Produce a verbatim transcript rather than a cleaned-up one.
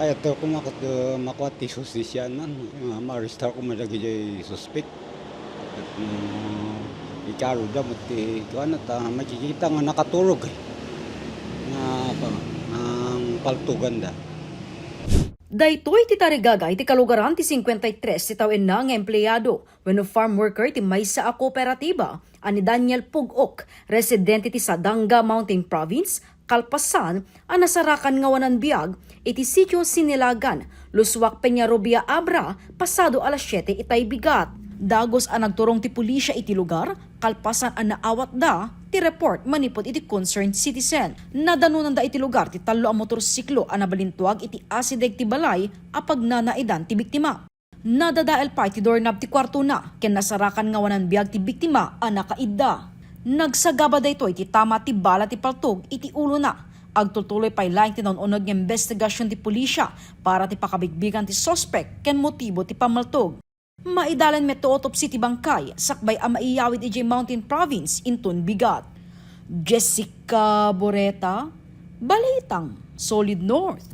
Ay, ito ko makut-, makuha ti hustisya na, ma-, ma-arrestar ko man dagiti suspek. Ket, mm, ikaro da mo ti, kuwan, ta makikita nga nakaturog, eh. Nga, pa-, ang paltugan da. Daytoy ti tarigagay ti kalugaran ti cincuenta y tres ti tawenna nga empleyado wenno farm worker ti maysa a kooperatiba a ni Daniel Pugok, residente ti Sadanga Mountain Province, kalpasan a nasarakan nga wanan biag iti sitio Sinilagan, Lusuak, Peñarrubia, Abra, pasado alas siete itay bigat. Dagus a nagturong ti pulisya iti lugar, kalpasan a naawatda ti report manipud iti concerned citizen. Nadanonanda iti lugar ti tallo a motorsiklo a nabalintuag iti asideg ti balay a pagnanaidan ti biktima. Nadadael pay ti doorknob ti kuartona ken nasarakan nga wanan biag ti biktima a nakaidda. Nagsagaba daytoy ti tama ti bala ti paltog iti ulona. Agtultuloy pay laeng ti naun-uneg nga imbestigasion ti pulisya para ti pakabigbigan ti suspek ken motibo ti pammaltog. Maidalen met ti autopsy ti bangkay sakbay a maiyawid idiay Mountain Province inton bigat. Jessica Boreta, Balitang Solid North.